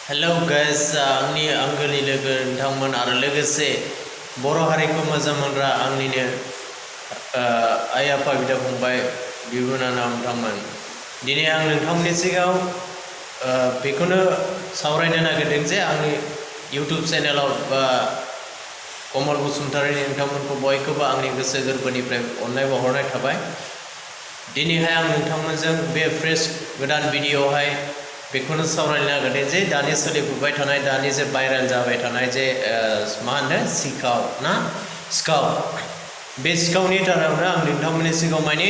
Hello guys आंनि आंगोनि लोगो नोंथांमोन आरो लोगोसे बर' हारिखौ मोजां मोनग्रा आंनिनो आइ आफा बिदा फंबाय बिब' बिनानाव नोंथांमोन दिनै आं नोंथांमोननि सिगाङाव बेखौनो सावरायनो नागिरदों जे आंनि इउट्युब चेनेलाव कमल बसुमतारी नोंथांमोनखौ बयखौबो आंनि गोसो गोरबोनिफ्राय अननाय बावहरनाय थाबाय। दिनैहाय आं नोंथांमोनजों बे फ्रेश गोदान भिडिअ'आवहाय बेखौनो सावरायनो नागिरदों जे दानि सोलिफुबाय थानाय दानि जे भाइरेल जाबाय थानाय जे मा होनो सिखाव ना सिखाव बे सिखावनि थाखायनो आं नोंथांमोननि सिगाङाव माने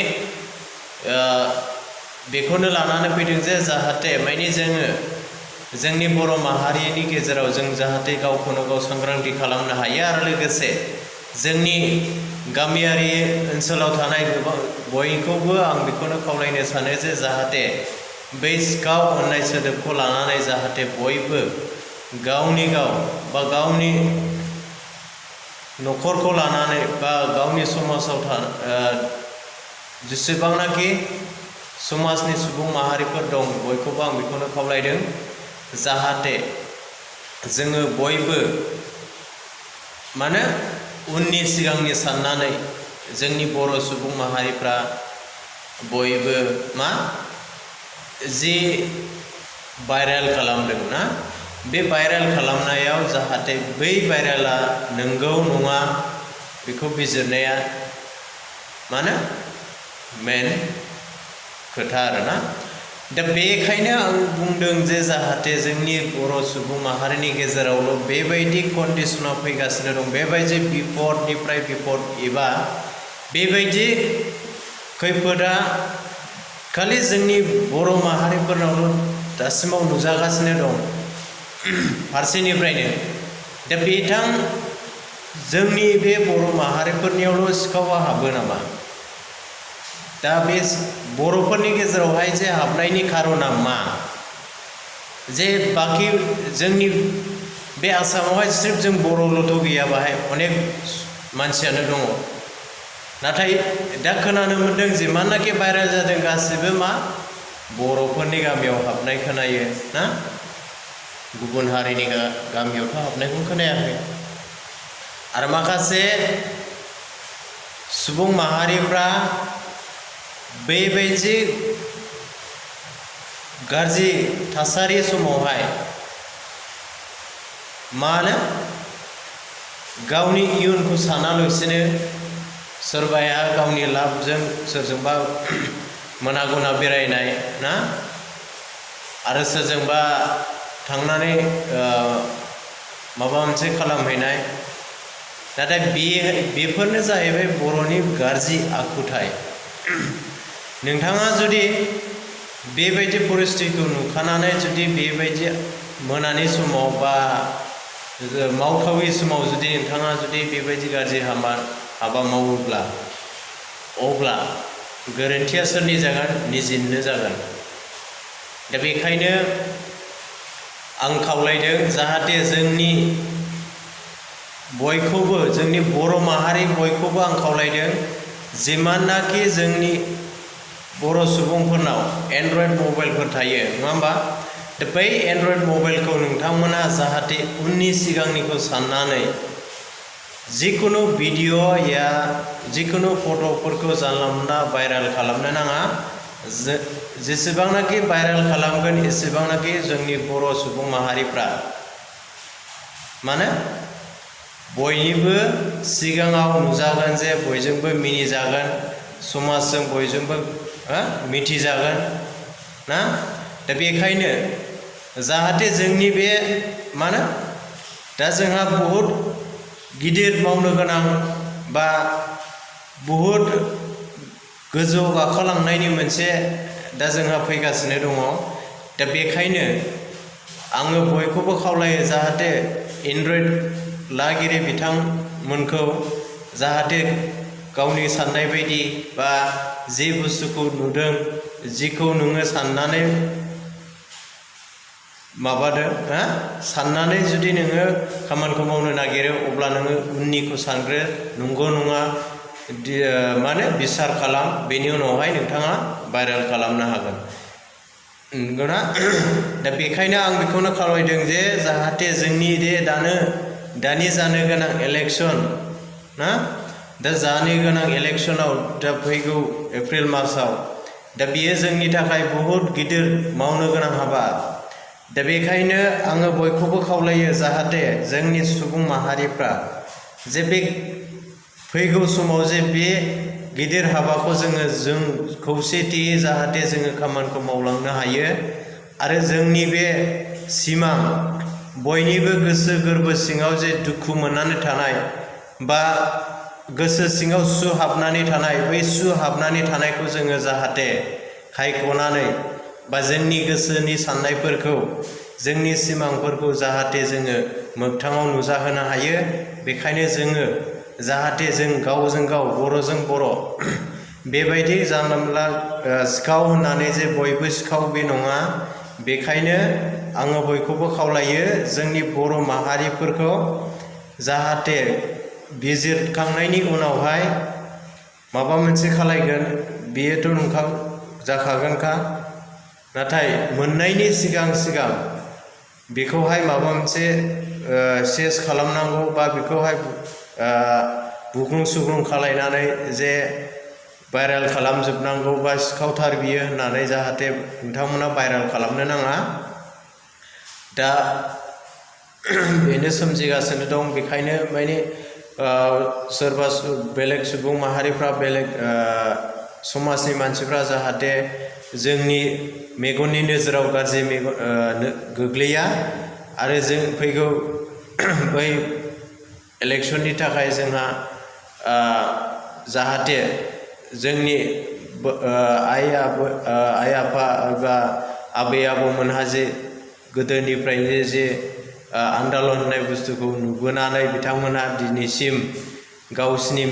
बेखौनो लानानै फैदों जे जाहाथे माने जोंनि बर' माहारिनि गेजेराव जों जाहाथे गावखौनो गाव सांग्रांथि खालामनो हायो आरो लोगोसे जोंनि गामियारि ओनसोलाव थानाय बयखौबो आं बेखौनो खावलायनो सानो जे जाहाथे बै सिखाव होननाय सोदोबखौ लानानै जाहाथे बयबो गावनि गाव बा गावनि न'खरखौ लानानै बा गावनि समाजाव जेसेबांनाखि समाजनि सुबुं माहारिफोर दं बयखौबो आं बेखौनो खावलायदों जाहाथे जोङो बयबो माने उननि सिगांनि साननानै जोंनि बर' सुबुं माहारिफ्रा बयबो मा जि भाइरेल खालामदों ना बे भाइरेल खालामनायाव जाहाथे बै भाइरेला नंगौ नङा बेखौ बिजिरनाया माने मेन खोथा आरोना। दा बेखायनो आं बुंदों जे जाहाथे जोंनि बर' सुबुं माहारिनि गेजेरावल' बेबायदि कन्डिशनाव फैगासिनो दं बेबायदि बिपदनिफ्राय बिपद एबा बेबायदि खैफोदा खालि जोंनि बर' माहारिफोरनावल' दासिमाव नुजागासिनो दं फारसेनिफ्रायनो दा जोंनि बे बर' माहारिफोरनियावल' सिखावा हाबो नामा? दा बे बर'फोरनि गेजेरावहाय जे हाबनायनि खारना मा जे बाखि जोंनि बे आसामावहाय सिर्फ जों बर'ल'थ' गैया बाहाय अनेक मानसियानो दङ नाथाय दा खोनानो मोन्दों जेमाननाखि भाइरेल जादों गासिबो मा बर'फोरनि गामियाव हाबनाय खोनायो ना गुबुन हारिनि गामियावथ' हाबनायखौ खोनायाखै आरो माखासे सुबुं माहारिफ्रा बेबायदि गाज्रि थासारि समावहाय मा होनो गावनि इयुनखौ सानालासिनो सोरबाया गावनि लाबजों सोरजोंबा मोना गुना बेरायनाय ना आरो सोरजोंबा थांनानै माबा मोनसे खालामहैनाय नाथाय बेफोरनो जाहैबाय बर'नि गाज्रि आखुथाय। नोंथाङा जुदि बेबायदि परिस्थितिखौ नुखानानै जुदि बेबायदि मोनानि समाव बा मावथावै समाव जुदि नोंथाङा जुदि बेबायदि गाज्रि हाबा मावोब्ला अब्ला गोरोन्थिया सोरनि जागोन निजिनो जागोन। दा बेखायनो आं खावलायदों जाहाथे जोंनि बयखौबो जोंनि बर' माहारि बयखौबो आं खावलायदों जेमाननाखि जोंनि बर' सुबुंफोरनाव एन्ड्रइड मबाइलफोर थायो नङा होमबा दा बै एन्ड्रइड मबाइलखौ नोंथांमोना जाहाथे उननि सिगांनिखौ साननानै जिखुनु भिडिअ या जिखुनु फट'फोरखौ जानला मोनला भाइरेल खालामनो नाङा। जेसेबांनाखि भाइरेल खालामगोन एसेबांनाखि जोंनि बर' सुबुं माहारिफ्रा माने बयनिबो सिगाङाव नुजागोन जे बयजोंबो मिनिजागोन समाजजों बयजोंबो मिथिजागोन ना दा बेखायनो जाहाथे जोंनि बे माने दा जोंहा बहुद गिदिर मावनो गोनां बा बहुद गोजौ गाखोलांनायनि मोनसे दा जोंहा फैगासिनो दङ दा बेखायनो आङो बयखौबो खावलायो जाहाथे एन्ड्रइड लागिरि बिथांमोनखौ जाहाथे गावनि साननाय बायदि बा जे बुस्थुखौ नुदों जिखौ नोङो साननानै माबादों साननानै जुदि नोङो खामानिखौ मावनो नागिरो अब्ला नोङो उननिखौ सानग्रो नंगौ नङा माने बिसार खालाम बेनि उनावहाय नोंथाङा भाइरेल खालामनो हागोन। नंगौना दा बेखायनो आं बेखौनो खावलायदों जे जाहाथे जोंनि दानि जानो गोनां इलेक्सन ना दा जानो गोनां इलेक्सनाव दा फैगौ एप्रिल मासाव दा बियो जोंनि थाखाय बहुद गिदिर मावनो गोनां हाबा दा बेखायनो आङो बयखौबो खावलायो जाहाथे जोंनि सुबुं माहारिफ्रा जे बे फैगौ समाव जे बे गिदिर हाबाखौ जों खौसेथियै जाहाथे जोङो खामानिखौ मावलांनो हायो आरो जोंनि बे सिमां बयनिबो गोसो गोरबो सिङाव जे दुखु मोननानै थानाय बा गोसो सिङाव सु हाबनानै थानाय बै सु हाबनानै थानायखौ जोङो जाहाथे खायख'नानै बा जोंनि गोसोनि साननायफोरखौ जोंनि सिमांफोरखौ जाहाथे जोङो मोगथाङाव नुजाहोनो हायो बेखायनो जोङो जाहाथे जों गावजों गाव बर'जों बर' बेबायदि जानला मोनला सिखाव होननानै जे बयबो सिखाव बे नङा बेखायनो आङो बयखौबो खावलायो जोंनि बर' माहारिफोरखौ जाहाथे बिजिरखांनायनि उनावहाय माबा मोनसे खालायगोन बेयोथ' नंखा जाखागोनखा नाथाय मोननायनि सिगां बेखौहाय माबा मोनसे सेस खालामनांगौ बा बेखौहाय बुग्लुं सुग्लुं खालायनानै जे भाइरेल खालामजोबनांगौ बा सिखावथार बियो होननानै जाहाथे नोंथांमोना भाइरेल खालामनो नाङा दा बेनो सोमजिगासिनो दं बेखायनो माने सोरबा बेलेग सुबुं माहारिफ्रा बेलेग समाजनि मानसिफ्रा जाहाथे जोंनि मेगननि नोजोराव गाज्रि गोग्लैया आरो जों फैगौ बै इलेक्सननि थाखाय जोंहा जाहाथे जोंनि आइ आफा एबा आबै आबौमोनहा जे गोदोनिफ्रायनो जे आन्दलन होननाय बुस्थुखौ नुबोनानै बिथांमोना दिनैसिम गावसिनि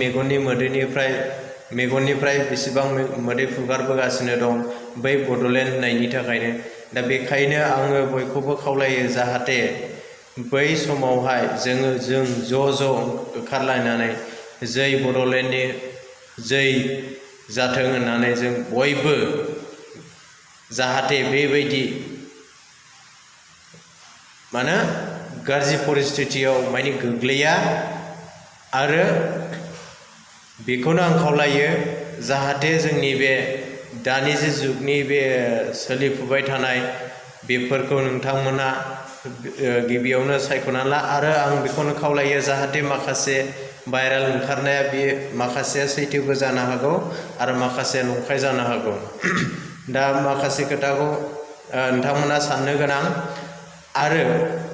मेगननिफ्राय बेसेबां मोदै फुगारबोगासिनो दं बै बड'लेण्ड होननायनि थाखायनो दा बेखायनो आङो बयखौबो खावलायो जाहाथे बै समावहाय जों ज' ओंखारलायनानै जै बड'लेण्डनि जै जाथों होननानै जों बयबो जाहाथे बेबायदि माने गाज्रि परिस्थितियाव माने गोग्लैया आरो बेखौनो आं खावलायो जाहाथे जोंनि बे दानि जे जुगनि बे सोलिफुबाय थानाय बेफोरखौ नोंथांमोना गिबियावनो सायख'ना ला आरो आं बेखौनो खावलायो जाहाथे माखासे भाइरेल ओंखारनाया बे माखासेया सैथोबो जानो हागौ आरो माखासे नंखाय जानो हागौ दा माखासे खोथाखौ नोंथांमोना साननो गोनां आरो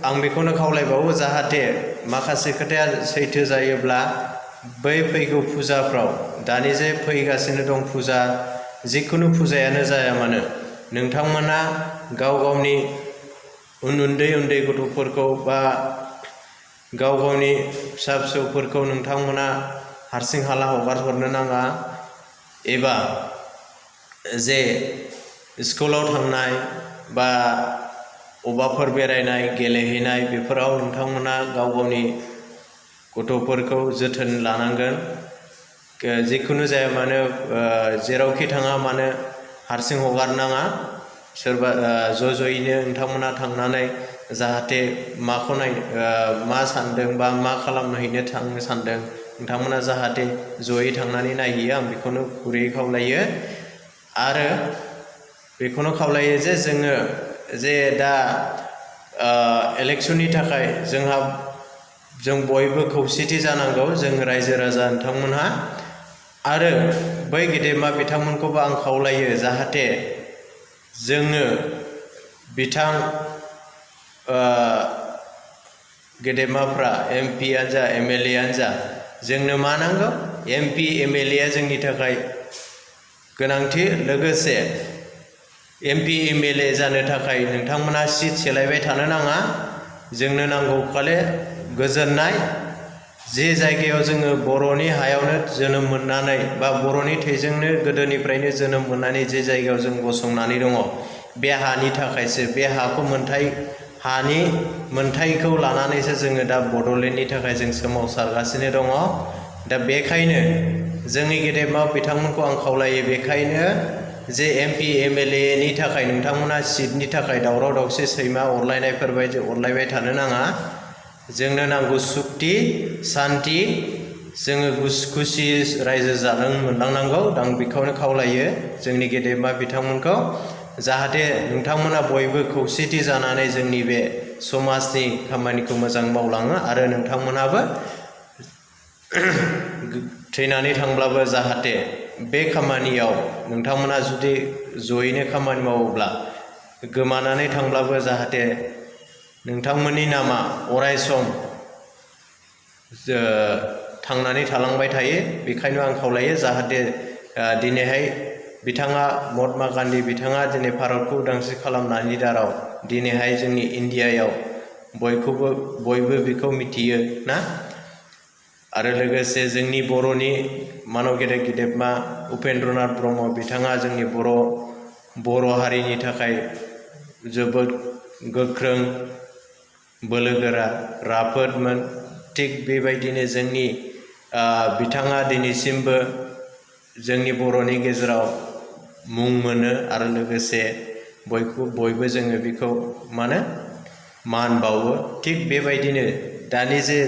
आं बेखौनो खावलायबावो जाहाथे माखासे खोथाया सैथो जायोब्ला बै फैगौ फुजाफ्राव दानि जे फैगासिनो दं फुजा जिखुनु फुजायानो जाया मानो नोंथांमोना गाव गावनि उन्दै गथ'फोरखौ बा गाव गावनि फिसा फिसौफोरखौ नोंथांमोना हारसिं हाला हगार हरनो नाङा एबा जे स्कुलाव थांनाय बा अबाफोर बेरायनाय गेलेहैनाय बेफोराव नोंथांमोना गाव गावनि गथ'फोरखौ जोथोन लानांगोन जिखुनु जाया मानो जेरावखि थाङा मानो हारसिं हगारनाङा सोरबा ज'यैनो नोंथांमोना थांनानै जाहाथे मा सानदों बा मा खालामहैनो थांनो सानदों नोंथांमोना जाहाथे ज'यै थांनानै नायहैयो आं बेखौनो गुरैयै खावलायो आरो बेखौनो खावलायो जे जोङो जे दा इलेक्सननि थाखाय जों बयबो खौसेथि जानांगौ जों रायजो राजा नोंथांमोनहा आरो बै गेदेमा बिथांमोनखौबो आं खावलायो जाहाथे जोङो बिथां गेदेमाफ्रा एमपियानो जा एमएलएयानो जा जोंनो मा नांगौ एमपि एमएलएआ जोंनि थाखाय गोनांथि लोगोसे एमपि एमएलए जानो थाखाय नोंथांमोना सिट सोलायबाय थानो नाङा जोंनो नांगौ खालि गोजोननाय जे जायगायाव जोङो बर'नि हायावनो जोनोम मोननानै बा बर'नि थैजोंनो गोदोनिफ्रायनो जोनोम मोननानै जे जायगायाव जों गसंनानै दङ बे हानि थाखायसो बे हानि मोनथायखौ लानानैसो जोङो दा बड'लेण्डनि थाखाय जों सोमावसारगासिनो दङ दा बेखायनो जोंनि गेदेमा बिथांमोनखौ आं खावलायो बेखायनो जे MP MLA नि थाखाय नोंथांमोना सिटनि थाखाय दावराव दावसि सैमा अरलायनायफोरबायदि अरलायबाय थानो नाङा। जोंनो नांगौ सुक्ति सान्ति, जोङो खुसि रायजो जानो मोनलांनांगौ। आं बेखौनो खावलायो जोंनि गेदेमा बिथांमोनखौ, जाहाथे नोंथांमोना बयबो खौसेथि जानानै जोंनि बे समाजनि खामानिखौ मोजां मावलाङो आरो नोंथांमोनाबो थैनानै थांब्लाबो जाहाथे बे खामानियाव नोंथांमोना जुदि जयैनो खामानि मावोब्ला गोमानानै थांब्लाबो जाहाथे नोंथांमोननि नामा अरायसम थांनानै थालांबाय थायो। बेखायनो आं खावलायो जाहाथे दिनैहाय बिथाङा महात्मा गान्धी बिथाङा दिनै भारतखौ उदांस्रि खालामनायनि दाराव दिनैहाय जोंनि इन्डियायाव बयबो बेखौ मिथियो ना। आरो लोगोसे जोंनि बर'नि मानव गेदेमा उपेन्द्रनाथ ब्रह्म बिथाङा जोंनि बर' हारिनि थाखाय जोबोद गोख्रों बोलोगोरा राफोदमोन। थिग बेबायदिनो जोंनि बिथाङा दिनैसिमबो जोंनि बर'नि गेजेराव मुं मोनो आरो लोगोसे बयबो जोङो बेखौ मान बावो। थिग बेबायदिनो दानि जे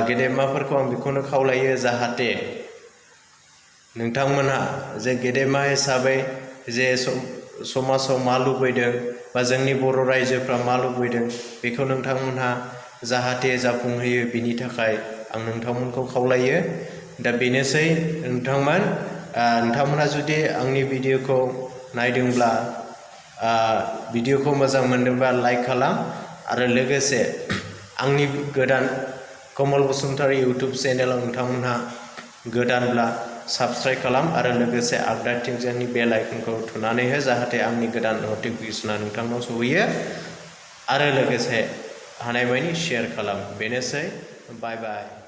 गेदेमाफोरखौ आं बेखौनो खावलायो जाहाथे नोंथांमोनहा जे गेदेमा हिसाबै जे समाजाव मा लुबैदों बा जोंनि बर' रायजोफ्रा मा लुबैदों बेखौ नोंथांमोनहा जाहाथे जाफुंहोयो, बिनि थाखाय आं नोंथांमोनखौ खावलायो। दा बेनोसै नोंथांमोनहा जुदि आंनि भिडिअखौ नायदोंब्ला भिडिअखौ मोजां मोनदोंब्ला लाइक खालाम आरो लोगोसे आंनि गोदान कमल बसुमतारी इउटुब चेनेलाव नोंथांमोनहा गोदानब्ला साबस्क्राइब खालाम आरो लोगोसे आगदाथिंजायनि बेल आइकनखौ थुनानै हो, जाहाथे आंनि गोदान नटिफिकेसना नोंथांनाव सहैयो आरो लोगोसे हानायमानि शेयार खालाम। बेनोसै, बाय बाय।